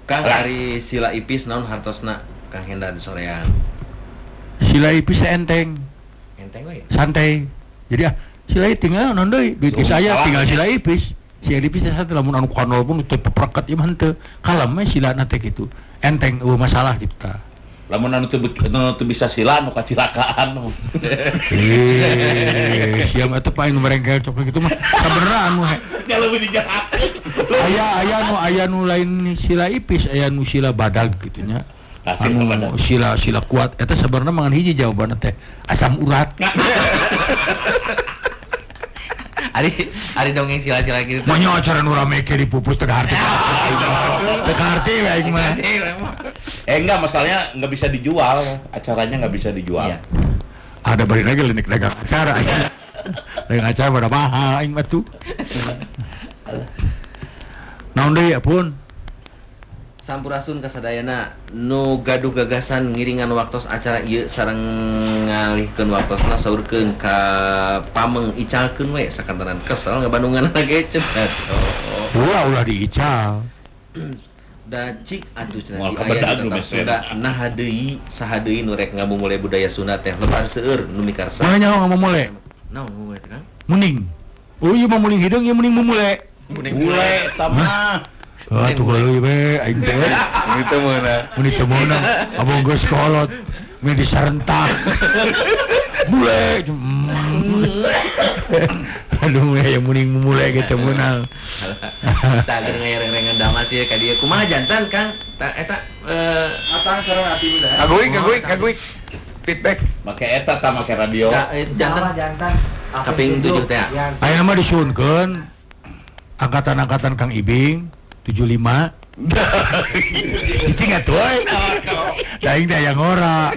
Kang ari sila ipis naon hartosna Kang Hendra di sorean? Sila ipis enteng. Enteng we. Santai. Jadi ah sila tinggal naon deui duit geus aya tinggal sila ipis. Sila ipis teh lamun anu kanol pun teu pepreket ieu mah henteu. Kalem we silana teh kitu. Enteng eueuh masalah kitu tah. Lamun anu teu bisa sila anu kacilakaan. Siam atuh paling merengkel cok kitu mah. Sabenerna anu aya anu lain sila ipis, aya nu sila badag kitu nya. Anu sila sila kuat eta sabenerna mangan hiji jawabanna teh asam urat. Ari dongeng sila-sila kitu. Mah nya acara nu rame ke dipupus teu harti. Teu harti we aing mah. Enggak, masalahnya nggak bisa dijual, acaranya nggak bisa dijual. Iya. Ada balik lagi lenik dagang acara. Dagang acara pada mahal aing mah tuh. Naon deui pun? Sampurasun kasadayana nu gaduh gagasan ngiringan waktos acara ieu sareng ngalihkeun waktosna saurkeun ka pameng icalkeun we sakantenan kesel ngabandungan lagi cenah. Ulah diical. Da cik atuh cenah di aya tetap Sunda naha deui saha deui nu rek ngamumule budaya Sunda teh lebar seueur nu mikarsa. Mana nyaho ngamumule? Naon ngamumule teh Kang? Muning. Oh ieu mah muning hideung ieu muning mumule. Muning mule eta mah. Ah tuh kalau we aing teh. Muni teu meunang. Muni teu meunang. Abong geus kolot. Muni disarentak. Mule. Aduh we muning mumule ge teu meunang. Tah geus ngayereng-rengan damas ieu ka dieu. Kumaha jantan Kang? Tah eta matang sareng ati udah. Kaguik. Feedback. Make eta tah make radio. Jantan. Kaping 7 teh. Ayeuna mah disuhunkeun angkatan-angkatan Kang Ibing 75. Cicing atuh euy. Aing teh aya ngora.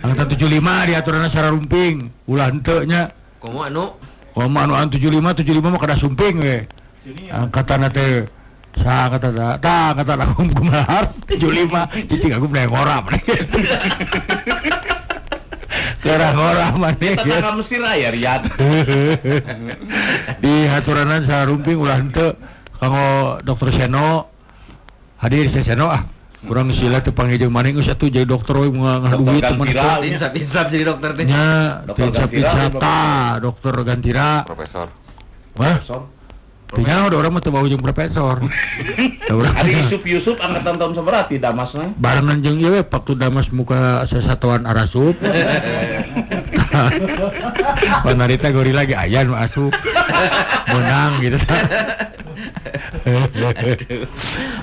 Angkatan 75 diaturanna secara rumping, ulah henteu nya. Komo anu? Komo anu 75 mah kada sumping we. Angkatanna teh sa angkatan tah angkatan aku kumaha 75 cicing aku mah ngora maneh. Kera ngora maneh. Tetangga Mesir aya Riyad. Di aturanna secara rumping ulah henteu. Kanggo Dokter Seno hadir si Seno ah kurang sila teu panggil jeung maneh geus atuh jadi dokter we ngaduit teman teh insap-insap jadi dokter teh nya dokter Gantira dokter Gantira profesor. Wah tinggal ada orang mah teu bau jeung profesor. Ari Yusuf Yusuf angkatan tahun sabaraha ti Damasna barengan jeung ieu we waktu Damas muka sasatoan arasup. Panarita gorila ge aya nu asup menang gitu.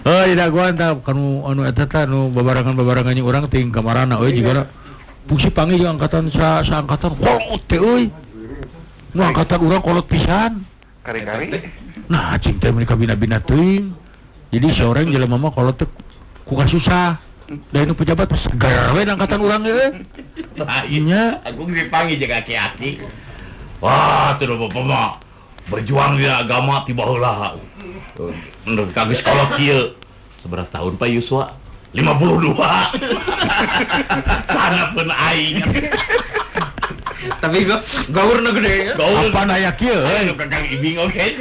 Oh tidak gua tah kanu anu eta tah nu babarengan-babarengan jeung urang ting kamarana euy jigana fungsi panggil jeung angkatan sa angkatan kolot teh euy. Nu angkatan urang kolot pisan. Kari-kari. Nah cing teh meuni kabina-bina teuing. Jadi seorang jelema mah kolot teh ku kasusah. Da nu pejabat segar we angkatan urang euy. Nya aku dipanggil jeung aki-aki. Wah, teu bapak mah berjuang di agama tiba heula. Menurut kami sekolah kieu. Seberapa tahun Pak Yuswa? 52. Sana pun aing. Tapi gua gaurna gede. Apaan aya kieu euy? Kang Ibing oge.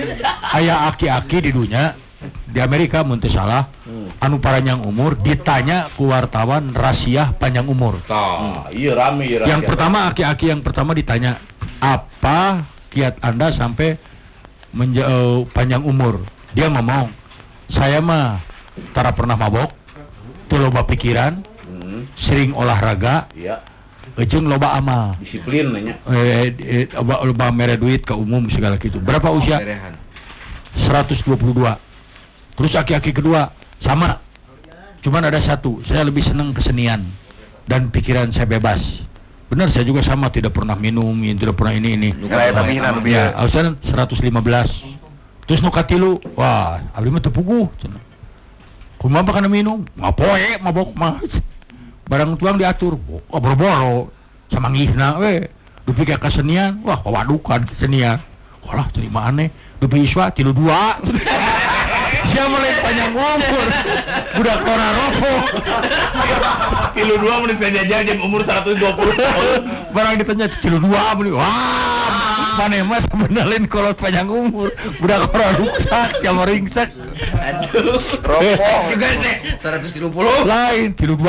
Aya aki-aki di dunya di Amerika mun teu salah anu paranjang umur ditanya ku wartawan rasiah panjang umur. Tah, ieu rame ieu. Yang pertama aki-aki yang pertama ditanya, "Apa kiat Anda sampai panjang umur?" Dia ngomong, "Saya mah tara pernah mabok, teu loba pikiran, sering olahraga, iya, jeung loba amal." Disiplin nanya. Loba mere duit ke umum segala gitu. Berapa usia? 122. Terus aki-aki kedua sama. Cuman ada satu, saya lebih senang kesenian dan pikiran saya bebas. Benar, saya juga sama, tidak pernah minum, tidak pernah ini. Ya, alasan 115. Terus nu katilu, wah, abdi mah teu puguh. Kumaha bakana minum? Ngapoe mabok mah. Barang tuang diatur, oh, boro-boro samanggihna we. Dupi ka kesenian, wah wadukan kesenian. Walah terima aneh, dupi iswa 32. Sia mulai panjang umur. Budak tora rokok. 32 menit jajan jam umur 120 tahun. Barang ditanya 32 menit. Wah, Maneh mah sebenarnya kolot panjang umur, budak orang rusak, jam ringsak. Aduh. Ropong. Juga teh 130. Lain 32.